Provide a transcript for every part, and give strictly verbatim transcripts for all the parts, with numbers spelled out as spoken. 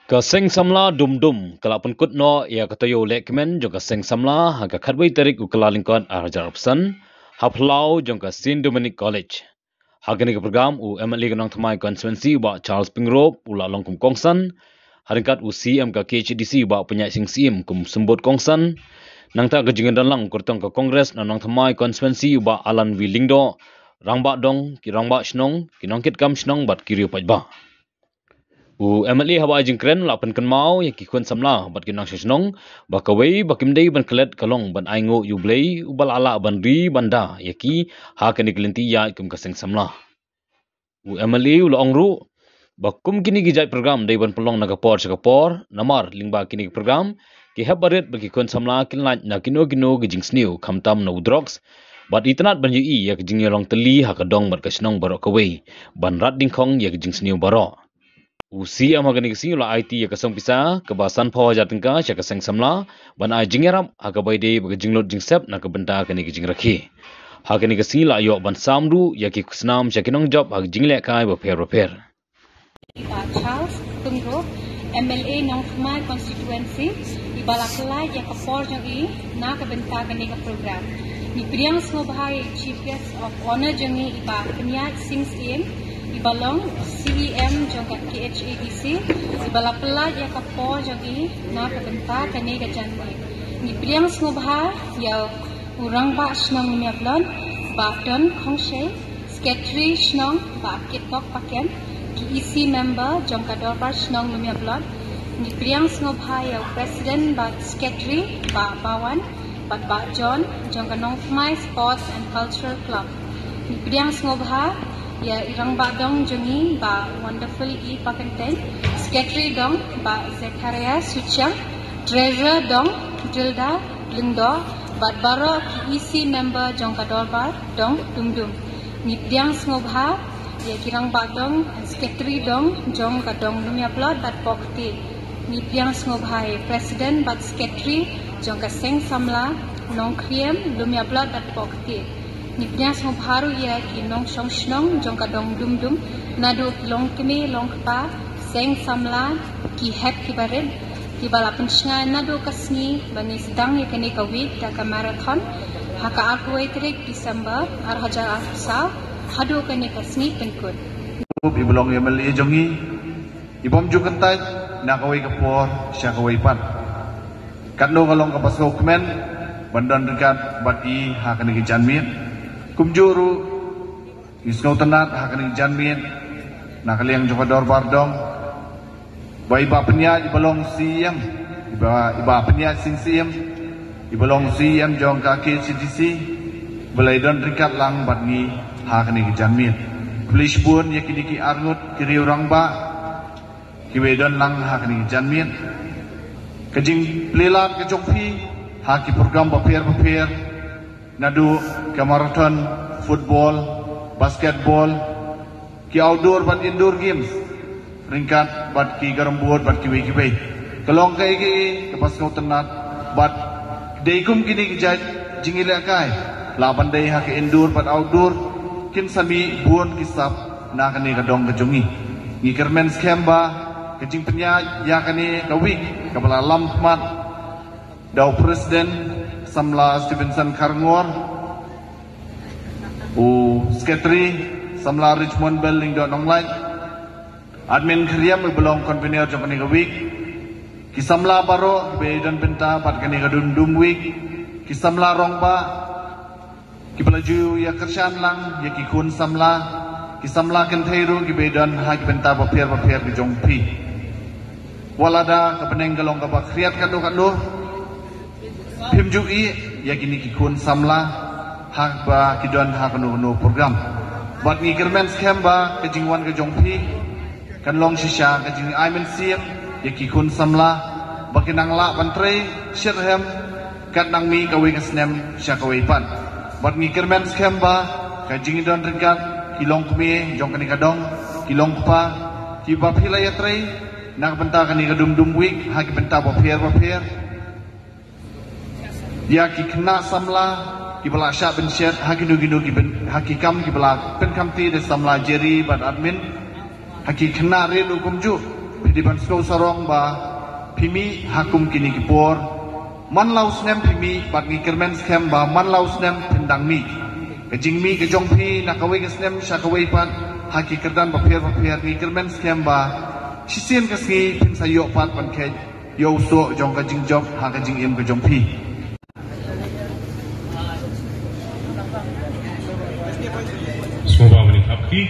Ka Seng Samla Dum Dum ka la pynkut noh ïa ka taïew lehkmen jong ka Seng Samla ha ka khatwei tarik u Kyllalyngkot ar hajar arphew san ha phyllaw jong ka Saint Dominic College. Ha kane ka program u M L A ka Nongthymmai constituency u Bah Charles Pyngrope u la long kum kongsan, ha ryngkat u C M ka K H A D C u Bah Pynïaid Sing Syiem kum symbud kongsan. Nangta ka jingdon lang kyrtong ka Congress na Nongthymmai constituency u Bah Alan V Lyngdoh, rangbah dong, ki rangbah shnong, ki nongkitkam shnong bad ki riew paidbah. U M L A haba ai jingkren la pynkynmaw ïa ki khun samla bad ki nongshong shnong ba kawei ba kim dei ban klet ka long ban ainguh ïa U Blei uba la lah ban ri ban da ïa ki ha kane ka lynti ïaid kum ka Seng Samla. U M L A u la ong ruh ba kum kine ki jait program dei ban pynlong na ka por sha ka por, namar lyngba kine ki program ki hap barit ba ki khun samla kin lait na kino kino ki jingsniew khamtam na u drugs bad itynnad ban ïohi ïa ka jingïalong tylli ha ka dong bad ka shnong baroh kawei ban rat dyngkhong ïa ka jingsniew baroh. U C M ha kane ka sngi u la aiti ïa ka song pisa kaba sanphew hajar tyngka sha ka Seng Samla ban ai jingïarap ha kaba ïadei bad ka jinglut jingsep na ka bynta kane ka jingrakhe. Ha kane ka sngi la ïoh ban sam ruh ïa ki khusnam sha ki nongjop ha ka jinglehkai bapher bapher. Bah Charles Pyngrope, M L A Nongthymmai constituency, iba la pyllait ïa ka por jong i na ka bynta kane ka program. Ngi pdiang sngewbha ïa i Chief Guest of Honour jong i, i Bah Pynïaid Sing Syiem, iba long C E M jong ka K H A D C, iba la pyllait ïa ka por jong i na ka bynta kane ka janmiet. Ngi pdiang sngewbha ïa u Rangbah Shnong Lumiablot, Bah Don Khongshei, Secretary Shnong, Bah Kitkok Paken, ki E C member jong ka Dorbar Shnong Lumiablot. Ngi pdiang sngewbha ïa u President bad Secretary, Bah Bawan, bad Bah John jong ka Nongthymmai Sports and Cultural Club. Ngi pdiang sngewbha ïa i Rangbah Dong jong i, Bah Wonderful E Pakyntein, Secretary Dong, Bah Zechariah Suchiang, Treasurer Dong, Tilda Lyngdoh, bad baroh ki E C member jong ka Dorbar Dong Dum Dum. Ngi pdiang sngewbha ïa ki Rangbah Dong and Secretary Dong jong ka Dong Lumiablot bad Pohkti. Ngi pdiang sngewbha ïa President bad Secretary jong ka Seng Samla Nongkhriem Lumiablot bad Pohkti. Ngi pdiang sngewbha ruh ïa ki nongshong shnong jong ka Dong Dum Dum, naduh ki longkmie longkpa, Seng Samla, ki hep ki barit, kiba la pynshngaiñ naduh ka sngi ba ngi sdang ïa kane ka week da ka marathon ha ka arphew wei tarik December ar hajar arphew saw haduh kane ka sngi pynkut. Iba long ïa M L A jong ngi, i bym ju kyntait na kawei ka por sha kawei pat. Katno ka long kaba sngewkmen ban don ryngkat bad i ha kane ka janmiet. Kumjuh ruh ngi sngewtynnat ha kane ka janmiet na ka liang jong ka Dorbar Dong ba i Bah Pynïaid iba long C E M, i Bah, i Bah Pynïaid Sing Syiem iba long C E M jong ka K H A D C, ba la ïadon ryngkat lang bad ngi ha kane ka janmiet. Khublei shibun ïa kine ki arngut ki riew rangbah kiba ïadon lang ha kane ka janmiet. Ka jingplie lad ka jong phi ha ki program bapher bapher, naduh ka marathon, football, basketball, ki outdoor bad indoor games, ryngkat bad ki carambowd bad kiwei kiwei. Ka long kaei kaei kaba sngewtynnat bad dei kum kine ki jait jingïalehkai, lah ban dei ha ka indoor bad outdoor, kin sa mih bun ki sap na kane ka dong ka jong ngi. Ngi kyrmen skhem ba ka jingpynïaid ïa kane ka week kaba la lam khmat da u President Samla Stevenson Kharngor, u Secretary Samla Richmond Bell Lyngdoh Nonglait, Admin Khyriem iba long convener jong kane ka week, ki samla baroh kiba ïadon bynta bad kane ka Dum Dum Week, ki samla rangbah kiba la ju ïa kyrshan lang ïa ki khun samla, ki samla kynthei ruh kiba ïadon ha ki bynta bapher bapher ki jong phi. Wat lada ka bneng ka long kaba khriat katno katno, phim ju ïeh ïa kine ki khun samla haba ki don ha kano kano program. Bad ngi kyrmen skhem ba ka jingwan ka jong phi kan long shisha ka jingai mynsiem ïa ki khun samla ba kin nang lah ban trei shitrhem kat nang mih kawei ka snem sha kawei pat. Bad ngi kyrmen skhem ba ka jingdon ryngkat ki longkmie jong kane ka dong, ki longkpa, kiba phi la ïatrei na ka bynta kane ka Dum Dum Week ha ki bynta bapher bapher, ïa ki khynnah samla kiba la shah pynshet ha kino kino ki byn, ha ki kam kiba la pynkhamti da samla Jerry bad admin, ha ki khynnah rit ruh kumjuh. Phi dei ban sngew sarong ba phi mih ha kum kine ki por. Man la u snem phi mih bad ngi kyrmen skhem ba man la u snem phin dang mih. Ka jingmih ka jong phi na kawei ka snem sha kawei pat ha ki kyrdan bapher bapher, ngi kyrmen skhem ba shisien ka sngi phin sa ïoh pat ban kheit ïa u soh jong ka jingjop ha ka jingim ka jong phi. Sngewbha ban ïa khap ki.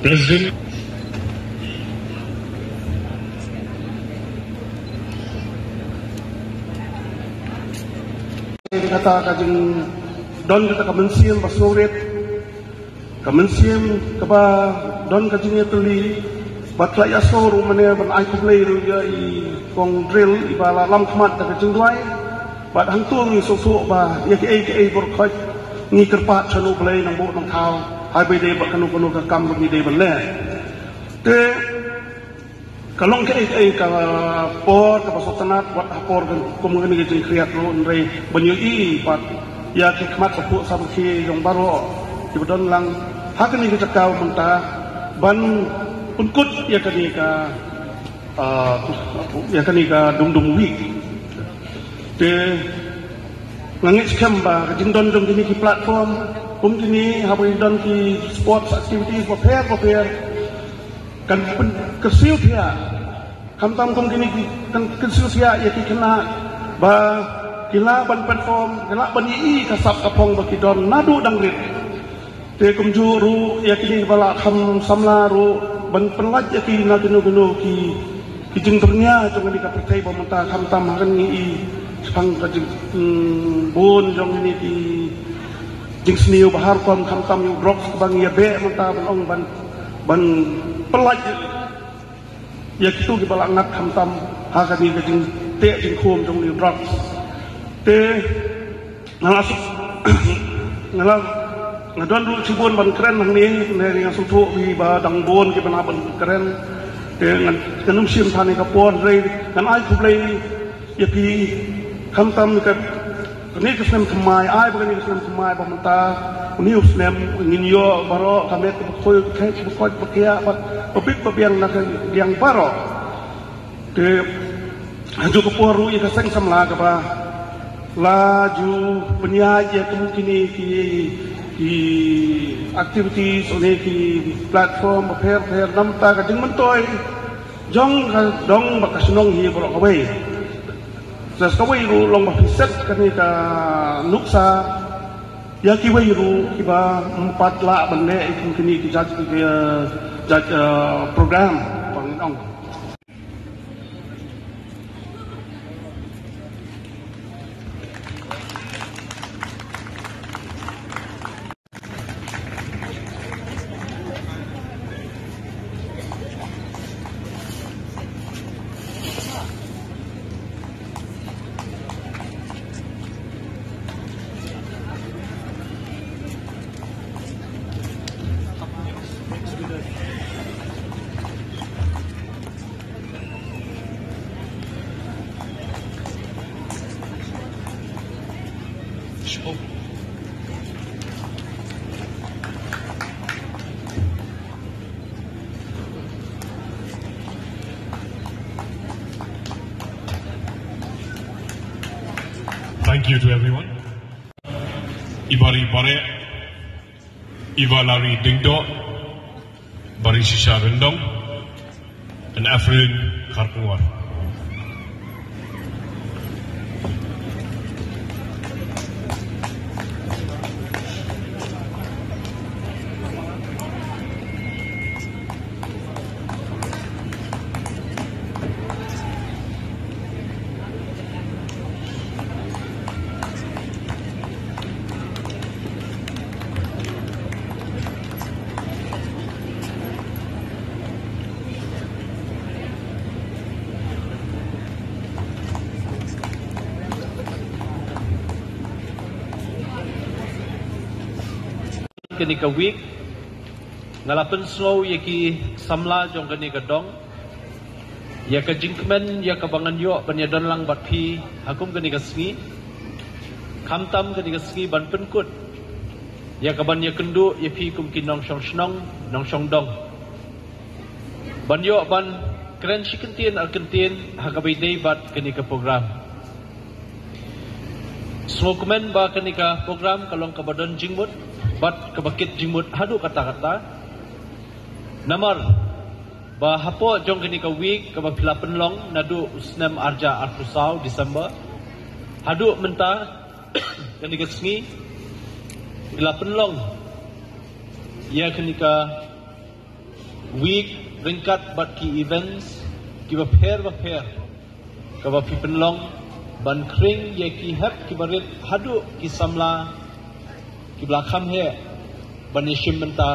President. Kata ka jingdon kata ka mynsiem ba sngewrit, ka mynsiem kaba don ka jingïatylli, bad ka la ïasoh ruh mane ban ai khublei ruh ïa i kong Drill iba la lam khmat da ka jingduwai. Bad hangto ngi sngewthuh ba ïa kiei kiei baroh khoit ngi kyrpad sha U Blei nang buh nang thaw, haba ïadei bad kano kano ka kam ba ngi dei ban leh. Te ka long kaei kaei ka por kaba sngewtynnat wat ha por kum kane ka jingkhriat ruh, hynrei ban ïohi pat ïa ki khmat ka phuh samrkhie jong baroh kiba don lang ha kane ka jaka mynta ban pynkut ïa kane ka, ah, ïa kane ka Dum Dum Week. Te nga ngeit skhem ba ka jingdon jong kine ki platform kum kine, haba ki don ki sports activities bapher bapher, kan pyn-, kyrsiew thiah. Khamtam kum kine ki, kan kyrsiew thiah ïa ki khynnah ba ki lah ban perform, ki lah ban ïohi ka sap ka phong ba ki don naduh dang rit. Te kumjuh ruh ïa kine ba la kham samla ruh ban pynlait ïa ki na kino kino ki, ki jingdyrñia jong kane ka pyrthei ba mynta, khamtam ha kane i shaphang ka jing, hmm, bun jong kine ki jingsniew ba har kong, khamtam ïa u drugs kaba ngi ïa beh mynta ban ong ban, ban pynlait ïa kito kiba la ngat khamtam ha kane ka jingteh jingkhum jong une u drugs. Te nga la suk, nga la, nga don ruh shibun ban kren hangne, ne nga sngewthuh ba dang bun kiba nang ban kren. Te ngan, ngan ym shim than ïa ka por, hynrei ngan ai khublei ïa phi khamtam ïa ka, kane ka snem thymmai, ai ba kane ka snem thymmai ba mynta, une u snem ngin ïoh baroh ka met kaba khuid, ka khet kaba koit ba khiah bad ba bit ba biang na ka liang baroh. Te ha juh ka por ruh ïa ka seng samla kaba la ju pynïaid ïa kum kine ki, ki activities, une ki platform bapher bapher, namar ka jingmyntoi jong ka dong bad ka shnong hi baroh kawei. Sa kawei ruh long ba phi set kane ka nuksa ïa kiwei ruh kiba ym pat lah ban leh ïa kine ki jait, ki, eh, jait, eh, program, ba ngin ong. Thank you to everyone. Iba ri Bareh, iba la ri Diengdoh, Barishisha Ryndong, and Ephraim Kharkongor. Kane ka week nga la pynsngew ïa ki samla jong kane ka dong Ïa ka jingkmen ïa kaba ngan ïoh ban ïadon lang bad phi ha kum kane ka sngi, khamtam kane ka sngi ban pynkut ïa kaban ïakynduh ïa phi kum ki nongshong shnong, nongshong dong, ban ïoh ban kren shi kyntien ar kyntien ha kaba ïadei bad kane ka program. Sngewkmen ba kane ka program ka long kaba don jingmut bad kaba kit jingmut haduh katta katta. Namar ba hapoh jong kane ka week kaba phi la pynlong naduh u snem arja arphew saw December haduh mynta, kane ka sngi phi la pynlong ïa kane ka week ryngkat bad ki events kiba pher ba pher kaba phi pynlong ban khring ïa ki hep kiba rit haduh ki samla kiba la kham heh ban ïashim bynta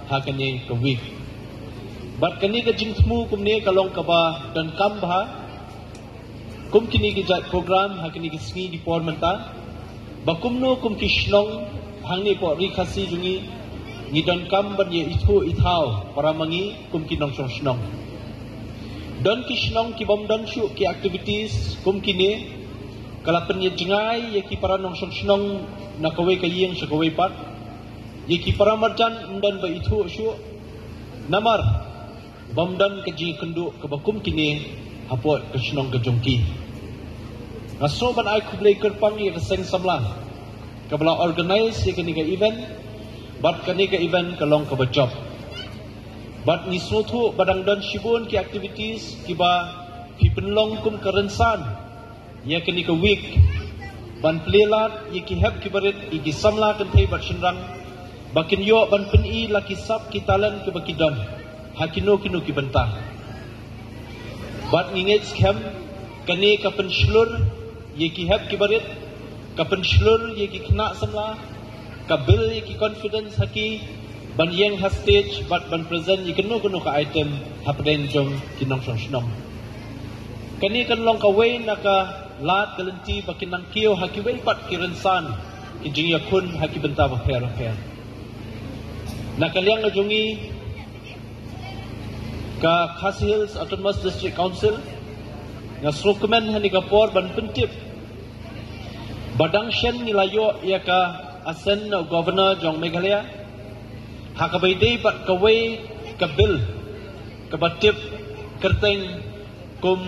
ha kane ka week. Bad kane ka jingthmu kumne ka long kaba donkam bha kum kine ki jait program ha kine ki sngi ki por mynta, ba kumno kum ki shnong hangne hapoh Ri Khasi jong ngi, ngi donkam ban ïa ithuh ithaw para ma ngi kum ki nongshong shnong. Don ki shnong ki bym don shuh ki activities kum kine, ka la pynïajngai ïa ki para nongshong shnong na kawei ka ïing sha kawei pat. Ïa ki para marjan ym don ba ithuh shuh namar bym don ka jingkynduh kaba kum kine hapoh ka shnong ka jong ki. Nga sngew ban ai khublei kyrpang ïa ka seng samla kaba la organize ïa kane ka event, bad kane ka event ka long kaba jop. Bad ngi sngewthuh ba dang don shibun ki activities kiba phi pynlong kum ka rynsan ïa kane ka week, ban plie lad ïa ki hep kiba rit, ïa ki samla kynthei bad shynrang, ba kin ïoh ban pyni la ki sap ki talent kiba ki don ha kino kino ki bynta. Bad ngi ngeit skhem kane ka pynshlur ïa ki hep kiba rit, ka pynshlur ïa ki khynnah samla, ka build ïa ki confidence ha ki ban ïeng ha stage bad ban present ïa kano kano ka item hapdeng jong ki nongshong shnong. Kane kan long kawei na ka lad ka lynti ba kin nang kiew ha kiwei pat ki rynsan ki jingïakhun ha ki bynta bapher bapher. Na ka liang ka jong ngi, ka Khasi Hills Autonomous District Council, nga sngewkmen ha kane ka por ban pyntip ba dang shen ngi la ïoh ïa ka assent na u Governor jong Meghalaya ha kaba ïadei bad kawei ka bill kaba tip kyrteng kum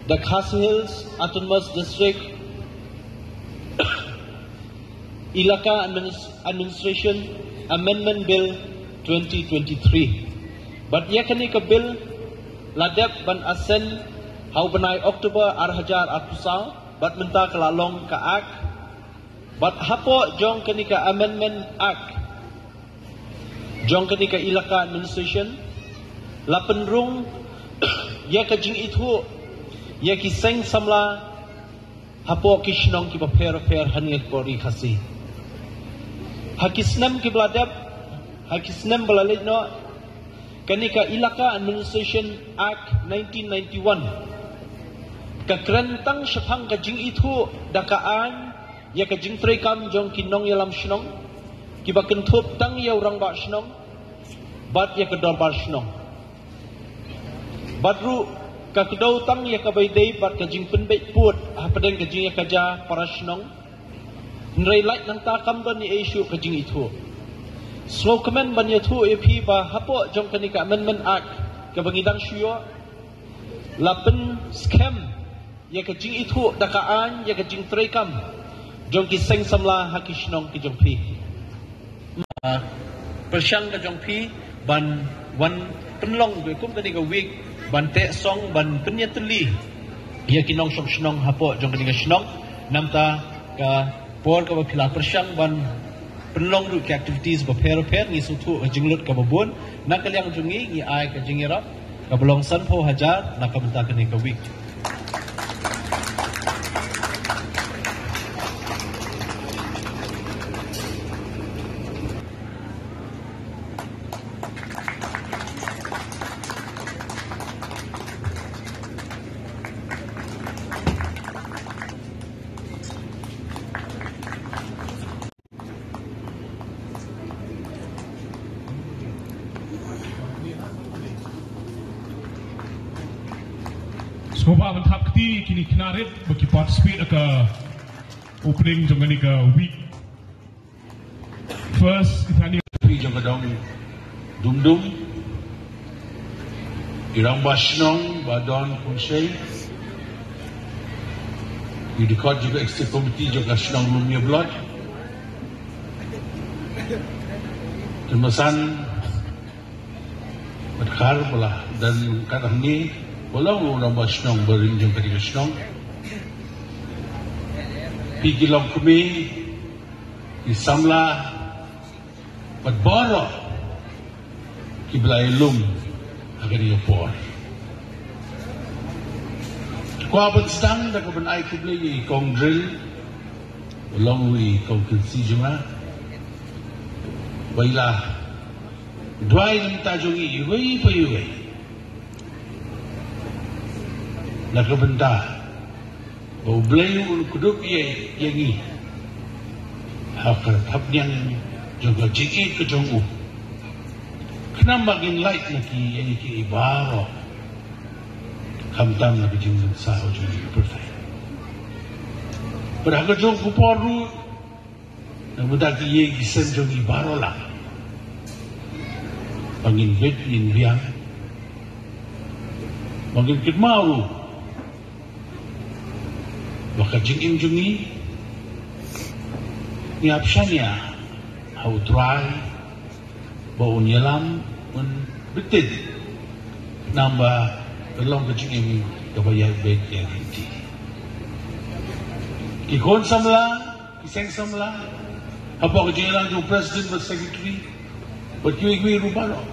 the Khasi Hills Autonomous District Elaka Adminis-, Administration Amendment Bill twenty twenty-three. Bad ïa kane ka bill la dep ban assent ha u bnai October ar hajar arphew saw, bad mynta ka la long ka Act. Bad hapoh jong kane ka Amendment Act jong kane ka Elaka Administration, la pynrung ïa ka jingithuh ïa ki seng samla hapoh ki shnong kiba pher pher hangne hapoh Ri Khasi. Ha ki snem kiba la dep, ha ki snem ba la leit noh, kane ka Elaka Administration Act nineteen ninety-one ka kren tang shaphang ka jingithuh da ka aiñ ïa ka jingtreikam jong ki nongïalam shnong, kiba kynthup tang ïa u rangbah shnong bad ïa ka dorbar shnong. Bad ruh ka kdew tang ïa kaba ïadei bad ka jingpynbeit pud hapdeng ka jingïakajia para shnong. Hynrei lait nangta kam don ei ei shuh ka jingithuh. Sngewkmen ban ïathuh ïa phi ba hapoh jong kane ka Amendment Act kaba ngi dang shu ïoh, la pynskhem ïa ka jingithuh da ka aiñ ïa ka jingtreikam jong ki seng samla ha ki shnong ki jong phi. Ah, pyrshang ka jong phi ban wan pynlong kum kane ka week ban teh song ban pynïatylli ïa ki nongshong shnong hapoh jong kane ka shnong. Namta ka por kaba phi la pyrshang ban pynlong ruh ki activities bapher bapher, ngi sngewthuh ka jinglut kaba bun. Na ka liang jong ngi, ngi ai ka jingïarap kaba long sanphew hajar na ka bynta kane ka week. Ba ban thap kti kine ki khynnah rit ba ki participate ha ka opening jong kane ka week. First, kane ka phi jong ka dong Dumdum. I rangbah shnong Bah Don Khongshei. I dkhot jong ka executive committee jong ka shnong Lumia Block. Kynmasan bad khar ba la don ryngkat hangne, ba long u rangbah shnong barim jong kane ka shnong. Phi ki longkmie, ki samla bad baroh kiba la ïalum ha kane ka por. Kwah ban sdang da kaban ai khublei ïa i Kong Drill, ba long u i Kong Kynsi jong nga, ba i la duwai na ka bynta jong ngi iwei pa iwei. Na ka bynta ba U Blei un kdup ïa, ïa ngi ha ka thapniang jong ka jingïeit ka jong u, khnang ba ngin lait na ki, ïa ki baroh, khamtam na ka jingïasaid jong ngi ka pyrthei. Bad ha ka jong ka por ruh, na ka bynta ki ïing ki sem jong ngi baroh lah, ba ngin bit ngin biang, ba ngin kynmaw ruh ba ka jingim jong ngi, ngi ap shaniah ha U Trai ba un ïalam, un bteng, namar ba ka long ka jingim kaba ïaid beit ïaid lynti. Ki khun samla, ki seng samla, hapoh ka jingïalang jong u president bad secretary bad kiwei kiwei ruh baroh,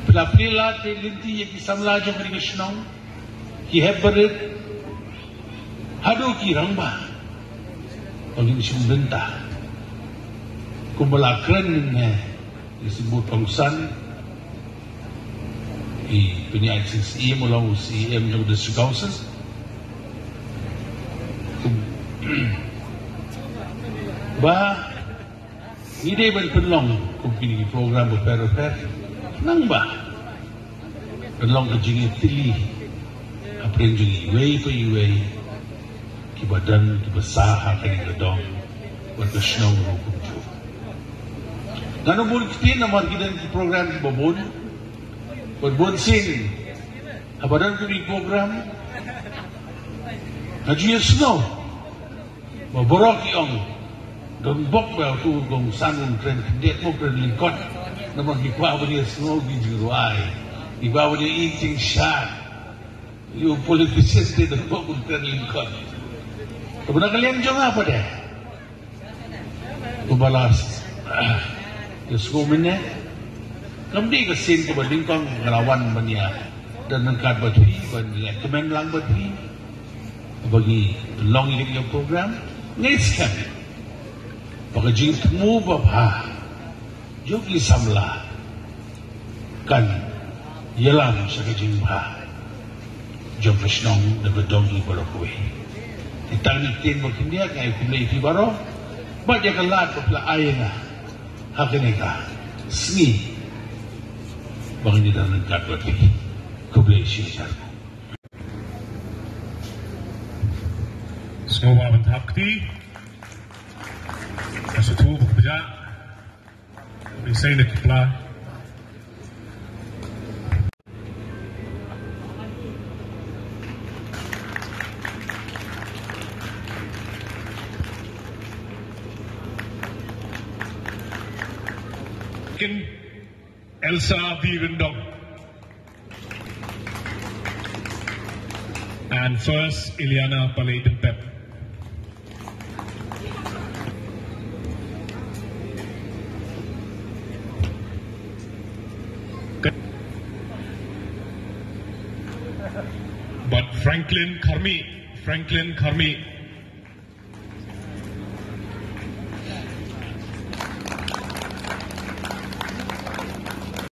phi la plie lad lynti ïa ki samla jong kane ka shnong, ki hep barit haduh ki rangbah, ba ngin shim bynta kumba la kren mynne i symbud kongsan, i Pynïaid Sing Syiem, u long u Syiem jong District Council, ba ngi dei ban pynlong kum kine ki program bapher bapher, khnang ba kan long ka jingïatylli hapdeng jong iwei pa iwei kiba don, kiba sah ha kane ka dong bad ka shnong ruh kumjuh. Ngan ym bun ktien namar ki don ki program kiba bun, bad bun sien haba don kine ki program, nga ju ïohsngew ba baroh ki ong, donbok ba uto u kongsan un kren khyndiat, mo, kren lyngkot. Namar ngi kwah ban ïohsngew ki jingrwai, ngi kwah ban ïohi ki jingshad. Ïa u politician te donbok un kren lyngkot. Te ba na ka liang jong nga pat de, kumba la, ah, ïohsngew mynne, kam dei ka sien kaba nyngkong nga la wan ban ïa don ryngkat bad phi, ban ïa kmen lang bad phi. Ba ngi long ïa kane ka program, nga ngeit skhem ba ka jingthmu babha jong ki samla kan ïalam sha ka jingbha jong ka shnong da ka dong hi baroh kawei. Te tang ïa kine ki ktien ba khyndiat, nga ai khublei ïa phi baroh bad ïa ka lad ba phi la ai ïa nga ha kane ka sngi ba ngi don ryngkat bad phi. Khublei shihajar. Sngewbha ban thap kti. Ka suthu ba ka bjah. Isei na ki pla. Kin Elsa B Ryndong. And first, Ileana Paleitentep. But Franklin Kharmi, Franklin Kharmi.